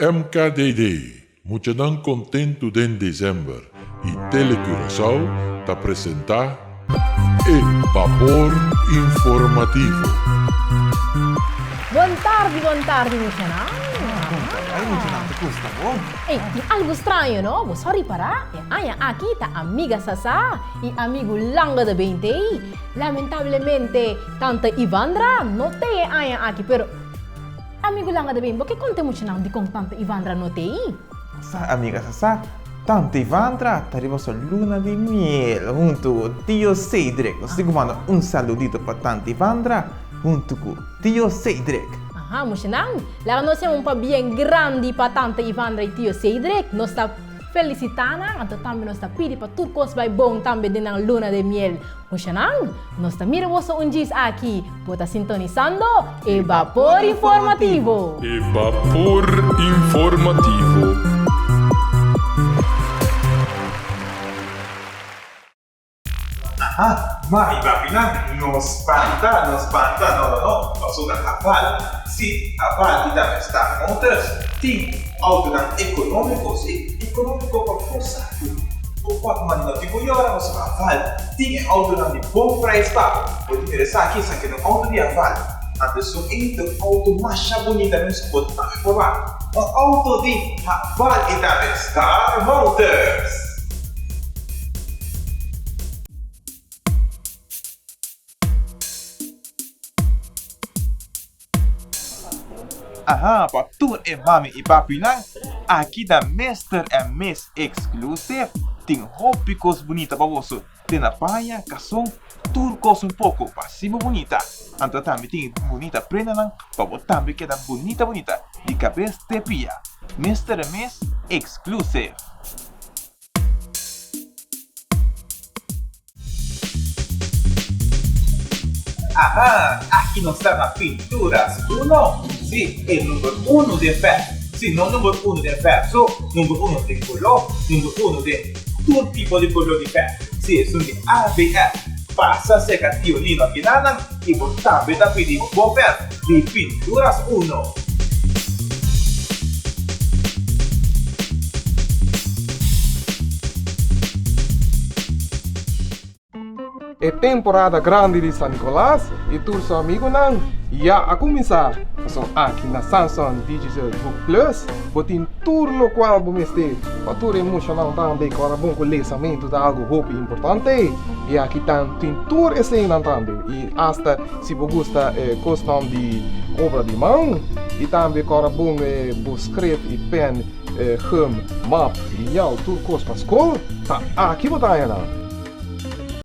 MKDD, Muchanan Kontentu den Desèmber i Tele Curaçao ta presentá e Bapor Informativo. Bon tardi, bon tardi muchanan. Bon tardi muchanan, ta gusta bo? Ey, tin algu straño no, bo sa ripará? E aña aki ta amiga Sasá i amigu Langa de Beinté. Lamentablemente tante Ivandra no t'e e aña aki, pero. Amigu langa ta bin, bo ke konta e muchanan dikon tante Ivandra no te ei? Sa, amiga sa sa, tante Ivandra ta riba su luna di miel huntu ku tio Cedric. Nos tin ku manda un saludito pa tante Ivandra huntu ku tio Cedric. Aha, muchanan, laga nos hema un pabien grandi pa tante Ivandra i tio Cedric. Nos ta felisitá nan, anto tambe nos ta pidi pa tur kos bai bon tambe den nan luna de miel. Mushanan, nos ta mira boso un djis aki. Bo ta sintonisando e Bapor Informativo. E Bapor Informativo. Aha, mami papinan, no spanta, no spanta, no no no, pasobra Haval, si, Haval i tambe Star Motors tin autonan ekonómiko, si, ekonómiko pa bo saku. Bo por manda no tin ku yora pasobra Haval tin e autonan di bon prijs pa bo. Bo tin mira esaki, esaki ta un auto di Haval. Anto esun ei ta un auto masha bunita mes ku bo tambe por wak. Un auto di Haval i tambe Star Motors. Aha, pa tur e mami i papinan, aki ta Mister and Miss Exclusive tin hopi kos bunita pa boso, te na paña, kason, tur kos un poko pa hasi bo bunita. Anto tambe tin bunita prendanan pa bo tambe keda bunita bunita di kabes te pia. Mister and Miss Exclusive. Aha, aki nos ta na Pinturas Uno. Sí, e number uno den verf. Sí, no number uno den verf so, number uno den koló, number uno den tur tipo di koló di verf. Sí, esun di ABF. Pasa serka Tio Nino akinanan i bo tambe ta pidi bo verf di Pinturas Uno. E temporada grandi di San Nicolas y tur su amigonan ya a cuminsa. Pasobra aki na Samsung Digital Book Plus bo tin tur locual bo mester pa tur e muchanan tambe cu ora bon cu lesamento ta algo hopi importante y aki tan tin tur eseynan tambe y hasta si bo gusta cosnan di obra di man y tambe cu ora bon bo script y pen gum map lineal tur cos pa scol ta aki bo ta haña nan.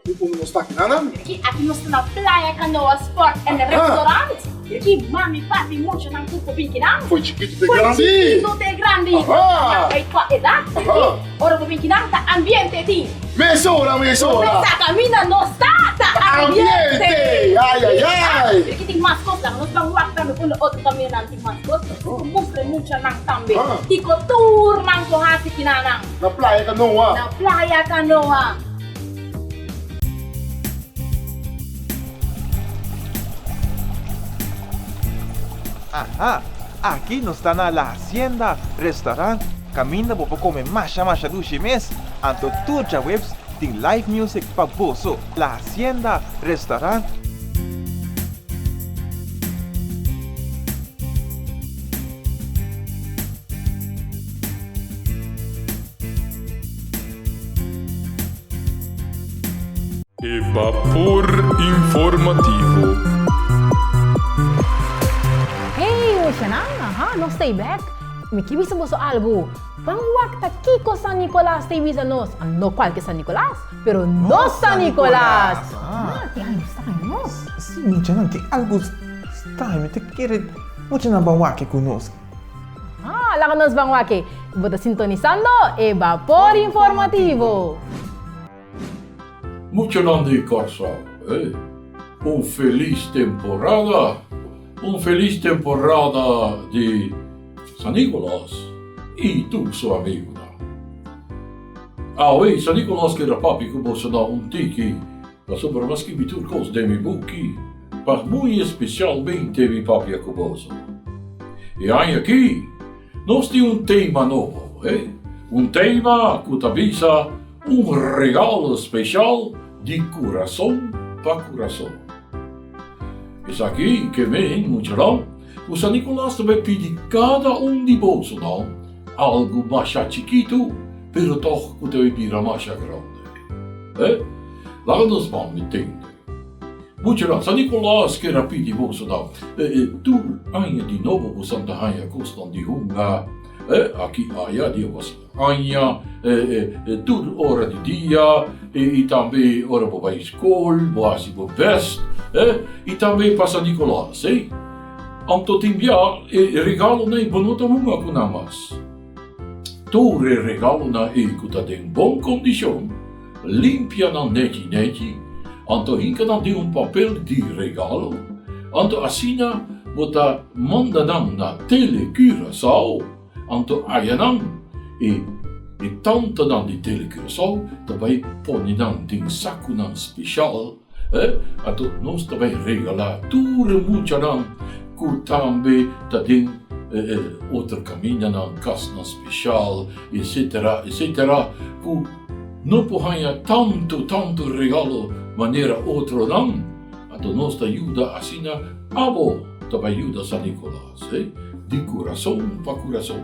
Unda nos ta aki nan? Aki aki nos ta na Playa Canoa Sport and Restaurant. Aki mami, papi, muchanan tur por bin kinan. Foi chikitu te grandi. Foi chikitu te grandi. Aha. Nan kua edat. Aha. Ora bo bin kinan ta ambiente tin. Mesora, mesora. Nos ta caminda nos ta ta ambiente. Ambiente. Ay, ay, ay. Aki tin mas cos nan. Nos ban wak tambe unda otro camindanan tin mas cos. Nos por mustra e muchanan tambe. Kico tur nan por haci kinanan. Na Playa Canoa. Na Playa Canoa. Aha, aki nos ta na La Hacienda Restaurant kaminda bo por kome masha masha dushi mes, anto tur djaweps tin live music pa boso. La Hacienda Restaurant. E Bapor Informativo. Hey muchanan, aha, nos ta bek. Mi ke bisa boso algu. Ban wak ta kiko San Nicolas ta bisa nos. Ah, no kualke San Nicolas, pero nos San Nicolas. Ah, tin algu straño nos. Sí, muchanan, tin algu straño. Mi ta kere muchanan ban wak ku nos. Ah, laga nos ban wak. Bo ta sintonisando e Bapor Informativo. Muchanan di Kòrsou, eh, un felis temporada, un felis temporada di San Nicolas i tur su amigunan. Awe San Nicolas keda papia ku boso na un tiki, pasobra mi a skibi tur kos den mi buki, pa muy espesialmente mi papia ku boso. E aña aki. Nos tin un tema nobo, eh? Un tema ku ta bisa un regalo speshal di kurason pa kurason. Esaki ke men, muchanan, ku San Nikolas ta bai pidi kada un di bosonan algu masha chikitu, pero tòg ku ta bai bira masha grandi. Eh? Laga nos ban mi tende. Muchanan, San Nikolas ker a pidi bosonan, tur aña di nobo bosan ta haña kosnan di hunga, eh, aki aya di was aña, tur ora di dia, i tambe ora bo bai skol, bo hasi bo best, eh, i tambe pa San Nikolas, eh. Anto tin bia e regalonan ei bo no ta hunga ku nan mas. Tur e regalonan ei ku ta den bon kondishon, limpia nan nechi nechi, anto hinka nan den un papel di regalo, anto asina bo ta manda nan na Tele Curaçao, anto ayanan e e tantanan di Tele Curaçao ta bai pone nan den sakunan speshal, eh, anto nos ta bai regalá tur e muchanan ku tambe ta den otro kamindanan, kasnan speshal, etsetera, etsetera, ku No por haña tantu tantu regalo manera otronan, anto nos ta yuda asina abo ta bai yuda San Nicolas, he, di kurason pa kurason.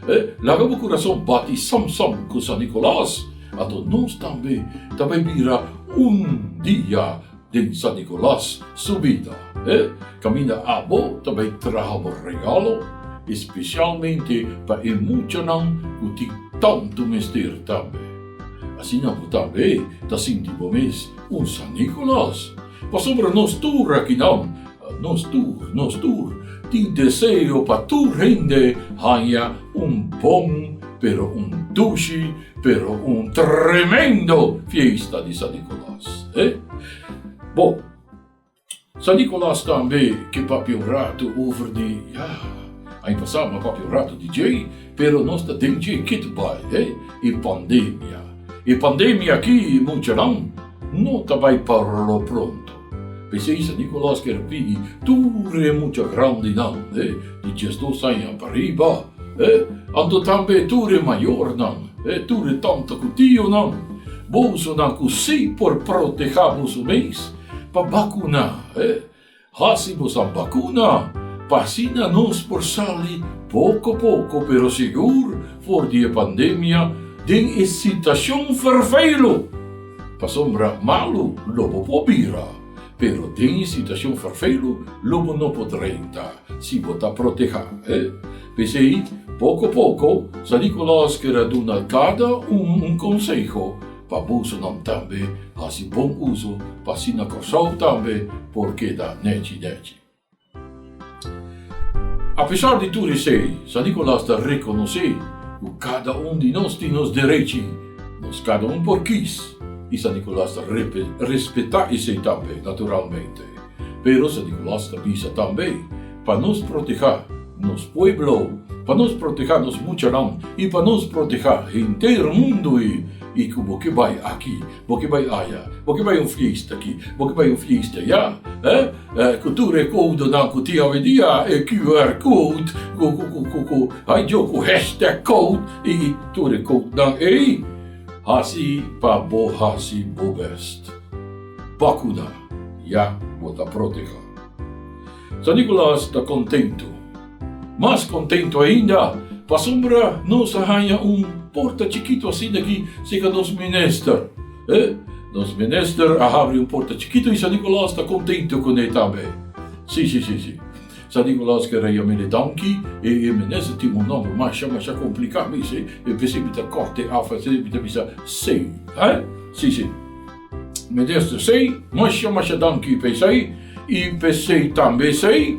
He, laga bo kurason bati sam sam ku San Nicolas, anto nos tambe ta bai bira un dia den San Nicolas su bida, he, kaminda abo ta bai traha bo regalo, especialmente pa e muchanan ku tin tantu mester tambe. Asina bo tambe ta sinti bo mes un San Nicolas, pasobra nos tur akinan, nos tur, nos tur, tin deseo pa tur hende haña un bon, pero un dushi, Pero un tremendo fiesta di San Nicolas, eh? Bo, San Nicolas tambe ke papia un rato over di, ja, aña pasá mi a papia un rato di djei, pero nos ta den dje kit bai, eh? E pandemia. E pandemia aki, muchanan, no ta bai pa lo pronto. P'esei San Nicolas kier pidi tur e mucha grandinan, eh, di 12 aña pa riba, Eh, anto tambe tur e mayornan, eh, tur e tanta ku tionan, bosonan ku si por protehá boso mes pa bakuná, eh, hasi bosan bakuna pa asina nos por sali poko poko pero sigur for di e pandemia den e sitashon fervelo, pasobra malu lo bo por bira, pero den e sitashon fervelo lo bo no por drenta. Si bo ta protehá, eh. P'esei, poko poko, San Nicolas ker a duna kada un un konseho pa bosonan tambe hasi bon uso pa asina Kòrsou tambe por keda nèchi nèchi. Apesar di tur esei, San Nicolas ta rekonosé ku kada un di nos tin nos derechi, nos kada un por kis, i San Nicolas ta respetá esei tambe, naturalmente. Pero San Nicolas ta bisa tambe pa nos protehá nos pueblo, pa nos protehá nos muchanan i pa nos protehá henter mundu i i ku bo ke bai aki, bo ke bai aya, bo ke bai un fiesta aki, bo ke bai un fiesta aya, eh, ku tur e kodonan ku tin awendia, e QR code, ku ku ku ku ku ai Dios ku hashtag code i i tur e codenan ei, hasi pa bo hasi bo best. Bakuna, ya bo ta protehá. San Nicolas ta kontentu. Mas kontentu ainda pasobra nos a haña un porta chikitu asina aki serka nos minister. Eh, nos minister a habri un porta chikitu i San Nicolas ta kontentu kuné tambe. Sí, sí, sí, sí. San Nicolas kere yam'é danki i e minister tin un nòmber masha, masha kompliká mes, eh. E p'esei mi ta kòrt'e af, esei mi ta bisa C, eh. Sí, sí. Minister sey, masha masha danki p'esey y p'esey tambe sey,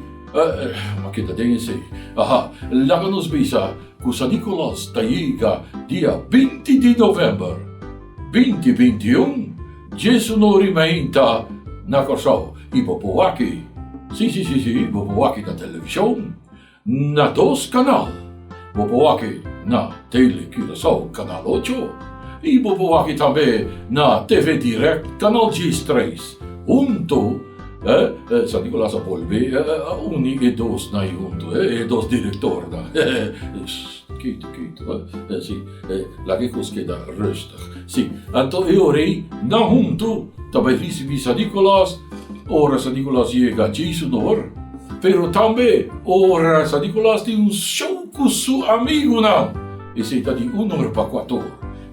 ma keda den esey, aha, laga nos bisa cu San Nicolas ta yega dia 20 di november 20 21, djesunori mainta na Corsou y bo por wak e, si si si si, bo por wak e na television. Na dos kanal. Bo por wak na Tele Curaçao kanal ocho i bo por wak tambe na TV Direct kanal 13 huntu. Eh, San Nicolas a bolbe a uni e dos nan huntu, e dos directornan. Ketu, ketu, eh. Si, laga e kos keda rustig. Si, anto e ora ei nan huntu ta bai risibi San Nicolas ora San Nicolas yega djei su nor. Pero tambe ora San Nicolas tin un show ku su amigunan. Esei ta di un or pa kuator.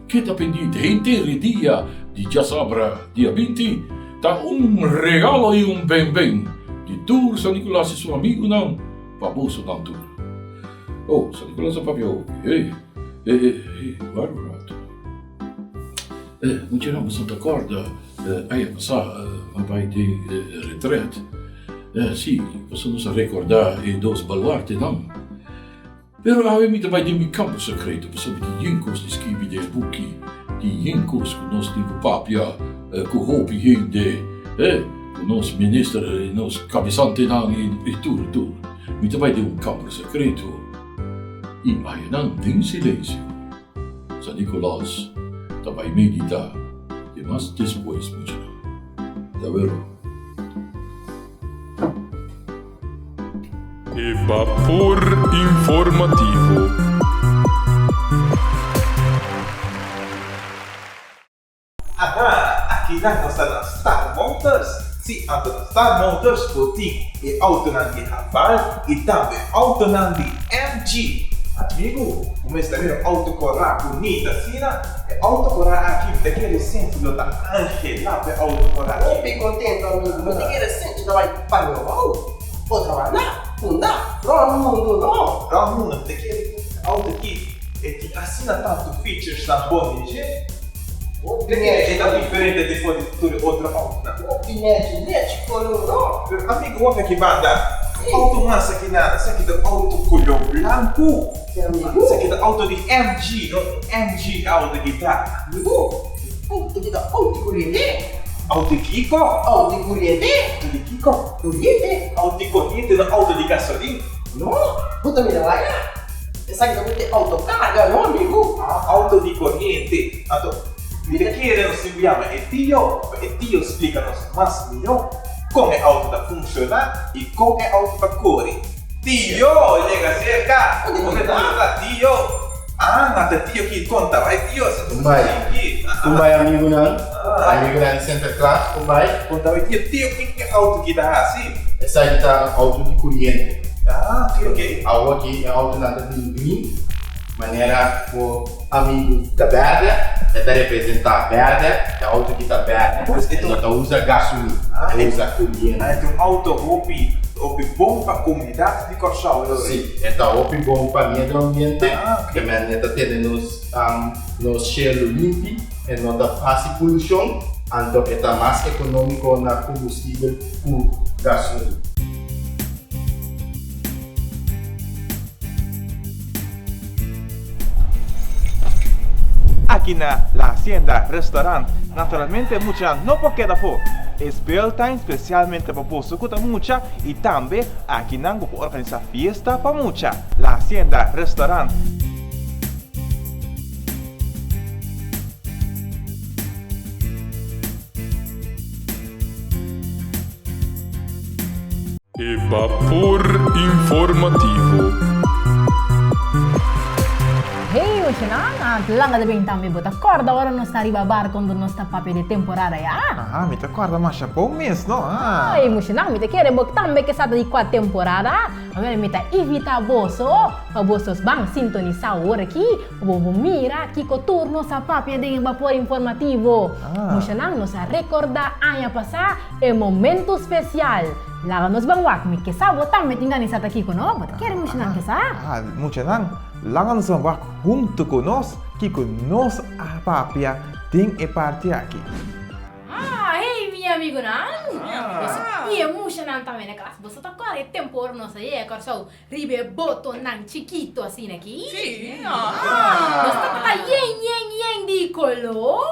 Keda pendiente henter e dia di djasabra dia 20 ta un regalo i un benben di tur San Nicolas i su amigunan pa bosonan tur. Oh, San Nicolas a papia hopi. Hey, hey, hey, hey, wara un rato. Eh, muchanan boso ta corda aña pasá a bai den retret. Eh, si, boso no sa recorda e dos baluartenan. Pero awe mi ta bai den mi kamber sekreto pasobra mi tin yen kos di skibi den e buki, tin yen kos ku nos tin ku papia ku hopi hende, eh, ku nos minister i nos kabesantenan i tur i tur. Mi ta bai den un kamber sekreto i ayanan den silensio San Nikolas ta bai medita demas despues muchanan. Ta wero. E bapor informativo. Aha, akinan nos ta na Star Motors. Si, anto na Star Motors bo tin e autonan di Haval i tambe autonan di MG. Amigu, bo mester mira un auto kòrá bunita asina. E auto kòrá aki mi ta kere sinti lo ta angelá pa e auto kòrá aki. Hopi kontento amigu, mi ta kere sinti ta bai Paño wou, otro banda, unda, rònt mundu no. Rònt mundu, mi ta kere ku e auto aki e tin asina tantu features nan bon den dje. Mi ta kere e ta diferente di for di tur e otro autonan. Hopi nechi, nechi kolor no. Pero amigu wak aki banda, auto mas aki nan, esaki ta auto kolor blanku. Esaki ta auto di MG, no MG auto aki ta. Amigu, auto aki ta auto kuriente. Auto di kiko? Auto di kuriente. Auto di kiko? Kuriente. Auto di koriente no auto di gasolin. No, bo ta mira waya. Esaki ta ku auto karga no amigu. Ah, auto di koriente. Anto, mi ta kere nos tin yama e tio pa e tio splika nos mas mihó kon e auto ta funshoná i kon e auto ta kore. Tio, yega serka. Unda ta anda tio? Ah, na ta tio ki konta bai tio. Kumbai. Kumbai amigunan. Amigunan di Sinterklaas, kumbai. Konta bai tio. Tio, ki e auto ki ta hasi? Esaki ta un auto di kuriente. Ah, ok, ok. Awo aki e autonan ta bin green, manera bo amigu ta bèrdè, e ta representá bèrdè, e auto ki ta bèrdè. E no ta usa gasolin, e usa kuriente. Ah, e ta un auto hopi, hopi bon pa komunidat di Kòrsou. Sí, e ta hopi bon pa medio ambiente, ke men e ta tene nos nos shelu limpi, e no ta hasi polushon, anto e ta mas ekonómiko na kombustibel ku gasolin. Aki na La Hacienda Restaurant naturalmente mucha no por keda afó. E speeltuin specialmente pa boso cu ta mucha y tambe aki nan bo por organisa fiesta pa mucha. La Hacienda Restaurant. E bapor informativo. Hey Ocenan, langa ta bin tambe bo ta corda ora nos ta riba barco unda nos ta papia di temporada ya? Aha, mi ta corda masha bon mes no, ah. Ay Ocenan, mi ta kere bo tambe ke sa ta di cua temporada. Awel mi ta invita boso pa boso ban sintonisa ora aki pa bo por mira kico tur nos a papia den e bapor informativo. Ocenan, nos a recorda aña pasa E momento special. Laga nos ban wak. Mi ke sa bo tambe tin gana di sa ta kiko, no? Bo ta kere muchanan ke sa? Ah, muchanan, laga nos ban wak hunto ku nos kiko nos a papia den e parti aki. Ah, hey mi amigunan! Boso i e muchanan tambe na klas. Boso ta kòrda e tempu ora nos a yega Kòrsou riba e botonan chikito asina aki? Sí. Nos tabata yen, yen, yen di koló.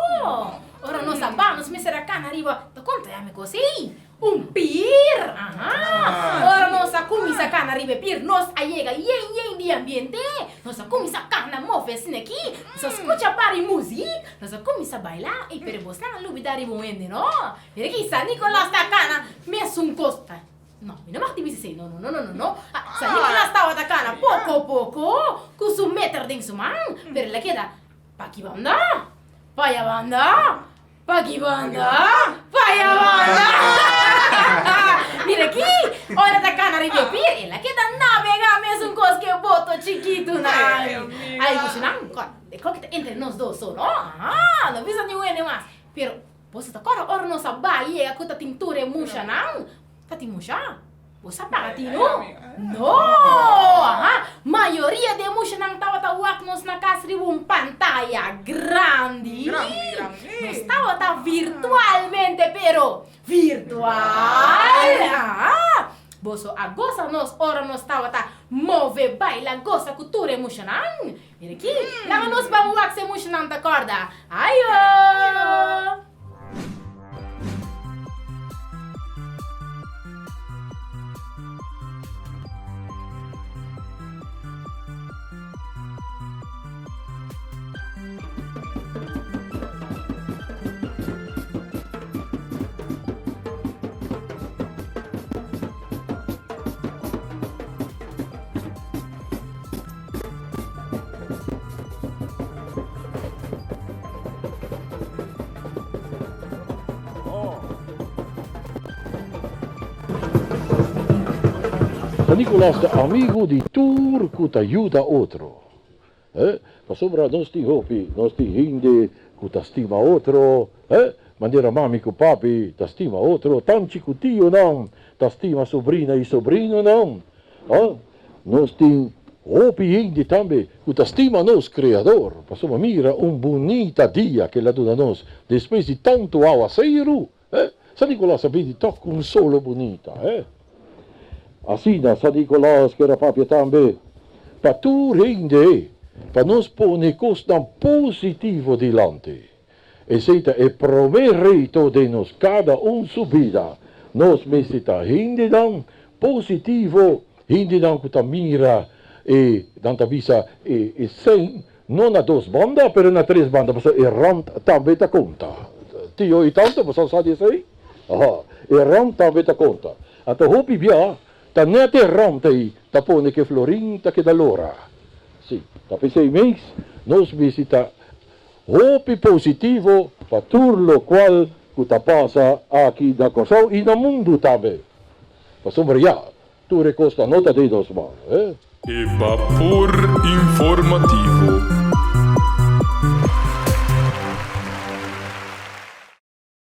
Ora nos a ba, nos mester a cana riba, ta con ta yama e cos ey? Un pier! Aha! Ora nos a cuminsa cana riba e pier, nos a yega yen yen di ambiente. Nos a cuminsa cana mofa. move asina aki, nos a skucha par di muzik, nos a kuminsá baila, ey pero bosnan a lubidá riba un hende no. Mira aki, San Nicolas ta kana mesun kos. No, mi no mag di bisa esei, no, no, no, no, no, no. San Nicolas tabata kana poko poko ku su meter den su man, pero el a keda p'aki banda, p'aya banda. Paki banda, paya banda. Mira aki, ora ta kana riba e pier, el a keda nabegá mesun kos ku e boto chikitunan. Ai, muchanan, kòrda, e koki ta entre nos dos so, no? Aha, no bisa niun hende mas. Pero, boso ta kòrda ora nos a bai yega ku ta tin tur e mushanan? Ta tin musha? Bo sa paga tinu? No! Aha! Mayoria di e mushanan tabata wak nos na kas riba un pantaya grandi. Nos tabata virtualmente, pero virtual! Aha! Boso a gosa nos ora nos tabata move, baila, gosa ku tur e mushanan. Mira aki, laga nos ban wak si e mushanan ta kòrda. Ayo! San Nicolas ta amigo di tur cu ta yuda otro. Eh, pasobra nos tin hopi, nos tin hende cu ta stima otro, eh, manera mami cu papi ta stima otro, tanchi cu tionan ta stima sobrina y sobrinonan, eh. Nos tin hopi hende tambe ku ta stima nos Kreador, pasobra mira un bunita dia ku el a duna nos despues di tantu awaseru. Eh, San Nicolas a bini tòg ku un solo bunita, eh. Asina San Nicolas ker a papia tambe pa tur hende, pa nos pone kosnan positivo dilanti. Esei ta e promé reto den nos kada un su bida. Nos mester ta hendenan positivo, hendenan ku ta mira e, nan ta bisa e e sein no na dos banda pero na tres banda pasobra e rand tambe ta konta. Tio i tante boso sa di esei? Aha, e rand tambe ta konta. Anto hopi bia ta nèt e rand ei ta pone ku e florin ta keda lora. Si, ta p'esei mes nos mester ta Hopi positivo pa tur locual cu ta pasa aki na Corsou y na mundo tambe. Pasobra ya, tur e cosnan no ta den nos man, eh. E bapor informativo.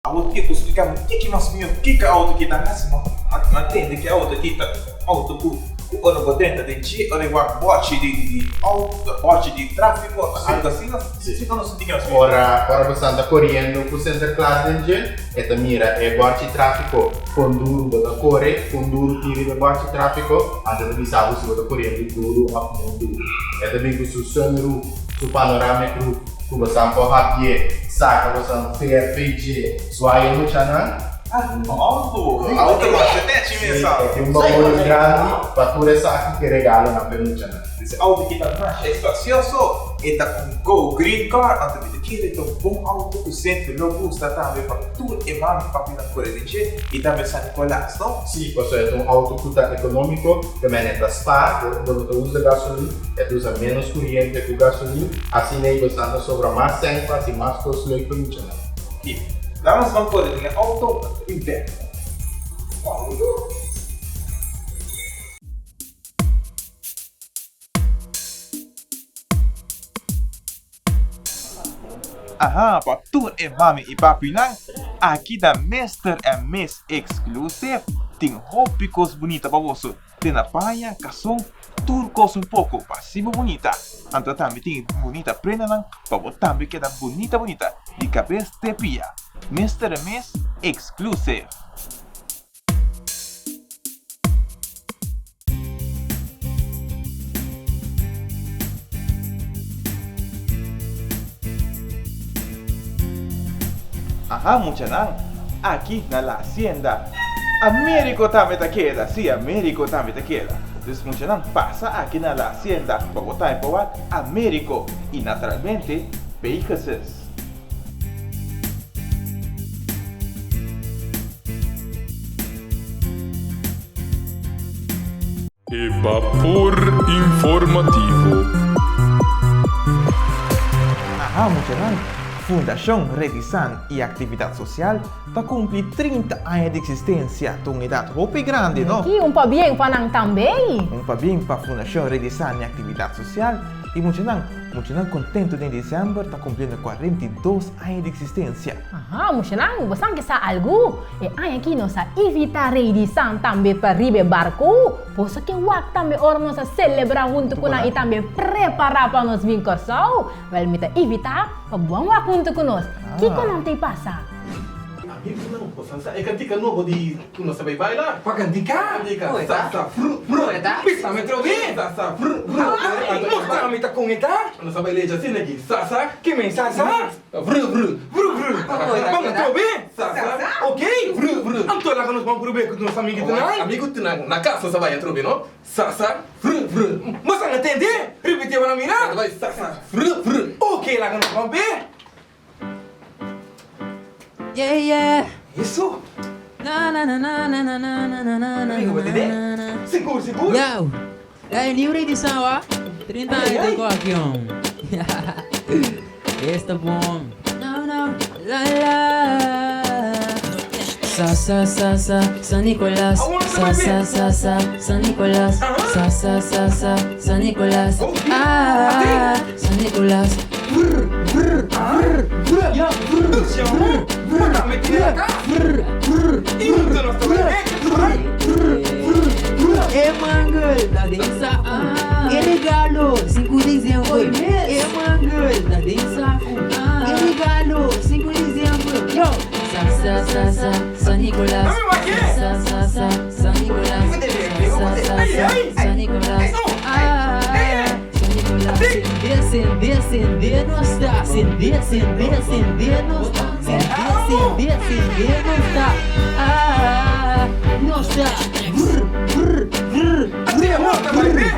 Awor ke ku splika mi kiki mas mihó kiko auto ki ta hasi no a tende ke auto ki ta auto ku ku ora bo drenta den dje ora e wak bòchi di di auto bòchi di trafiko algo asina si no sinti ke mas mihó. Ora ora bo sta koriendo ku Sinterklaas den dje e ta mira e bòchi trafiko kon duru bo ta kore kon duru tin riba e bòchi trafiko anto e ta bisa bo si bo ta koriendo duru òf no duru e ta bin ku su sunroof su panoramic roof. Ku bosan por hapié, saka bosan fer p'e zwaai e muchanan. Auto, auto masha nechi mes sa. Sí, e tin un baul grandi pa tur esaki ku e regalonan p'e muchanan. Dese auto ki ta masha espacioso, e ta un Go Green Car, anto mi ta kere e ta un bon auto ku semper lo gusta tambe pa tur e mami i papinan kore den dje i tambe San Nicolas, no? Sí, pasobra e ta un auto ku ta ekonómiko, te mene ta spaar, bo no ta usa gasolin. E ta usa ménos kuriente ku gasolin, asina ei bosan ta sobra mas sèn pa hasi mas kos leuk pa muchanan. Ki Damas ban kore den e outo interno. Aha, pa tur e mami i papinan, aki ta Mister and Miss Exclusive tin hopi kos bunita pa boso. Te na paña, kason, tur kos un poko pa hasi bo bunita. Anto tambe tin bunita prendanan pa bo tambe keda bunita bunita di kabes te pia. Mister and Miss Exclusive. Aha muchanan, aki na La Hacienda. Americo tambe ta keda, si Americo tambe ta keda. Dus muchanan pasa aki na La Hacienda pa bo ta por wak Americo y naturalmente Pegasus. E bapor informativo. Aha muchanan, Fundacion Redisan y Actividad Social ta cumpli 30 aña di existencia, ta un edad hopi grandi, no? Ki un pabien pa nan tambe! Un pabien pa Fundacion Redisan y Actividad Social y muchanan, muchanan contento den december ta cumpliendo 42 aña di existencia. Aha, muchanan, bo san ke sa algu? E aña aki nos a invitá Rei di San tambe pa riba e barku. Boso ke wak tambe ora nos a selebrá huntu ku nan i tambe prepará pa nos bin Kòrsou? Wèl, mi ta invitá pa bo ban wak huntu ku nos. Kiko nan ta pasa? Amigonan, boso sa e kantika nobo di ku nos ta bai baila? Kua kantika? Kantika sa sa fru fru. Bisa mi atrobe. Sa sa fru fru. Mustra mi ta kon e ta. Nos ta bai lechi asina aki. Sa sa. Ke men sa sa? Vru vru. Vru vru. Ban atrobe. Sa sa. Ok. Vru vru. Anto laga nos ban prob'é ku nos amiguitonan. Amiguitonan na kas nos a bai atrobe no. Sa sa. Vru vru. Nos a tende. Ripití pa nan mira. Nos a bai sa sa. Vru vru. Ok laga nos ban be. Yeah yeah. Eso. Na na na na na na na na na na na Amigo, bo tende? na na. Sigur sigur. Yo, hey, nieuwe edição, ó. 30 Ai, anos ai. de aqui, ó. Esta bom. Não, não. La la. Sa sa sa sa San Nicolás. Sa sa sa sa San Nicolás. Sa sa sa sa San Nicolás. Ah, San Nicolás. Brr, brr, brr, brr. Yo, brr, brr, brr, brr, brr, É mangel, tá dentro saco. É regalo, 5 de dezembro. É mangel, tá dentro saco. É regalo, 5 de dezembro. Yo! Sa sa sa sa, San Nicolás. Sa sa sa, San Nicolás. Sa sa sa, San Nicolás. Ah, San Nicolás. Sende, sende, sende, não está. Sende, sende, sende, não está. Sende, sende, sende, não está. Ah, não está. Brr, brr, brr. Até a morte vai ver.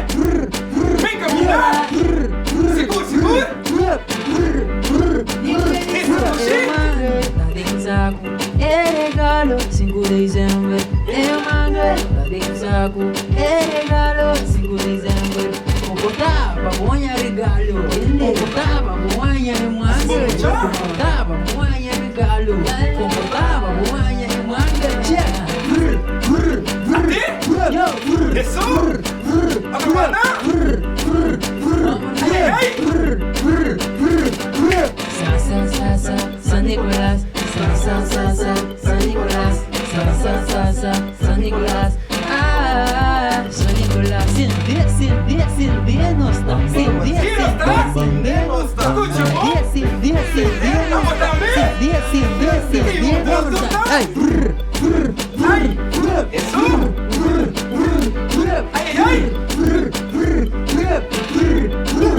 Vem caminhar. Segura, segura. É regalo, 5 de dezembro. É manga, tá dentro saco. É regalo, 5 de dezembro. Bogotá, babuanha regalo. Bogotá, babuanha é manga. Bogotá, babuanha regalo. Bogotá, babuanha é manga. Brr, brr, brr, brr. Yo, brr, Eso. brr, brr, Atrapana. brr, brr, brr, Ai, ai. brr, brr, brr, brr. Sa sa sa sa San Nicolás. Sa sa sa sa San Nicolás. Sa sa sa sa San Nicolás. Ah, San Nicolás. Sende, sende, sende no está. Sende, sende, sende no está. Escucha, Sende, sende, sende no está. Sende, sende, sende no está. Ai, brr, brr, brr, brr. Eso. Brr, brr, brr. Ai, ai, ai. Brr, brr, brr, brr, brr.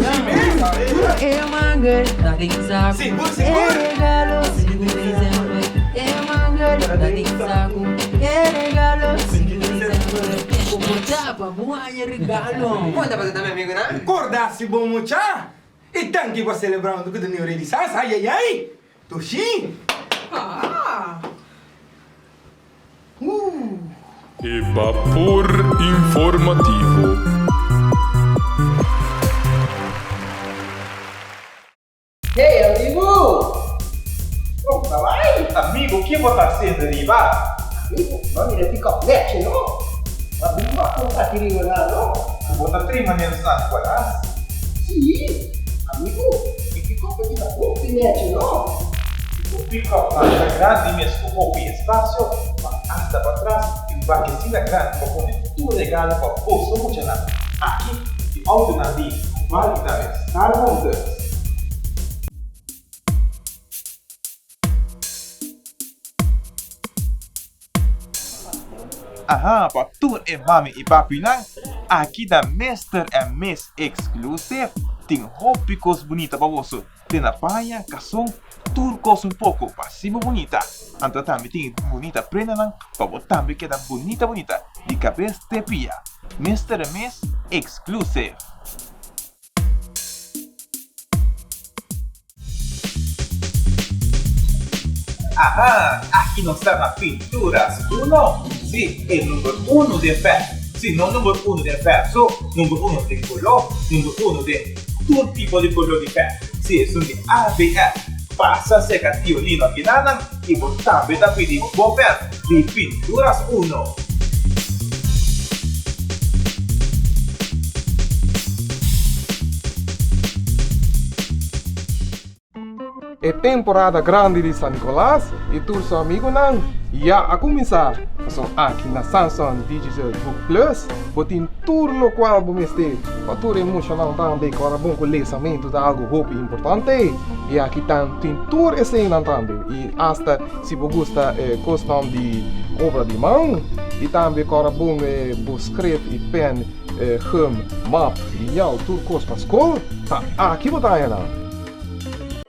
É manga, tá dentro saco. Segura, É segura. regalo, 5 de dezembro. É manga, tá dentro saco. É regalo, 5 de dezembro. Bogotá, babuanha, regalo. Conta pra meu amigo, né? Acordasse bom mucha. E tanque para celebrando que o New Rei de Sas. Ai, ai, ai. Tuxim. Ah! E bapor informativo. Hey, amigo! Como tá vai? Amigo, que você tá haciendo riba? Amigo, não mira pick-up net, não? Amigo, não tá querendo nada, não? Você tá treinando San Nicolás? Sim! Amigo, e pick-up aqui tá bom, net, não? O pick-up tá grande mesmo, com o espaço, mas hasta para trás e um baquecina grande para pôr tudo regalo para bolso muito lá. Aqui, de auto na di, vale também, Star Motors. Aha, pa tur e mami y papi nan, aki na Mr. and Miss Exclusive tin hopi cos bunita pa boso. Tin na paña, cason, tur cos un poco pa sibo bunita. Anto tambe tin bunita prenda nan pa bo tambe keda bunita bunita di cabes te pia. Mister and Miss Exclusive. Aha, aki nos ta na Pinturas Uno. Sí, e number uno den verf. Sí, no number uno den verf so, number uno den koló, number uno den tur tipo di koló di verf. Sí, esun di ABF. Pasa serka Tio Lino akinanan i bo tambe ta pidi bo verf di Pinturas Uno. E temporada grandi di San Nicolas y tur su amigonan ya a cuminsa. Pasobra aki na Samsung Digital Book Plus bo tin tur locual bo mester pa tur e muchanan tambe cu ora bon cu lesamento ta algo hopi importante y aki tan tin tur eseynan tambe y hasta si bo gusta cosnan di obra di man y tambe cu ora bon bo script y pen gum map liñal tur cos pa scol ta aki bo ta haña nan.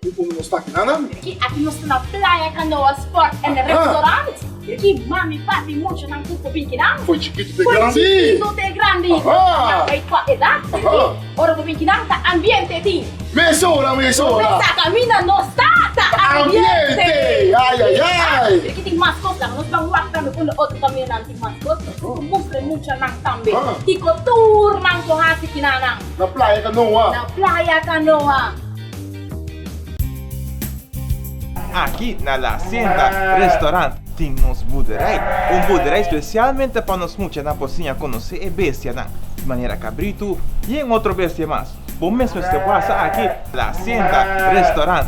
Unda nos ta akinan? Ricky, aki nos ta na Playa Canoa Sport and Restaurant. Ricky, mami, papi, muchanan tur por bin kinan. Foi chikitu te grandi. Foi chikitu te grandi. Aha. Nan bai kua edat. Ricky, ora bo bin kinan ta ambiente tin. Mesora, mesora. Bo mesa kaminda nos ta, ta ambiente. Ambiente, ay, ay, ay. Ricky tin mas kos laga nos ban wak tambe unda otro kamindanan tin mas kos. Nos por mustra e muchanan tambe. Kiko tur nan por hasi kinanan. Na Playa Canoa. Na Playa Canoa. Aki na La Hacienda Restaurant tin nos boerderij. Un boerderij specialmente pa nos muchanan por siña conoce e bestianan, manera cabritu y en otro bestia mas. Bo mes mester wasa aki La Hacienda Restaurant.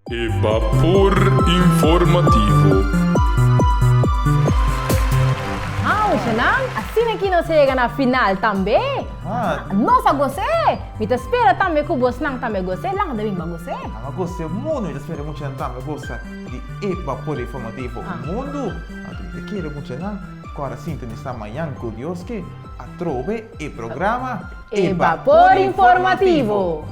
E Bapor Informativo. Ah, muchanan, asina ki nos a yega na final tambe. Nos a gos'é! Mi ta spera tambe ku bosnan tambe gos'é. Langa ta bin pa gos'é. Nan a gos'é mundu. Mi ta spera muchanan tambe gosa di e Bapor Informativo mundu. Anto mi ta kere muchanan ku ora sintonisá mañan ku Dios ke atrobe e programa. E Bapor Informativo.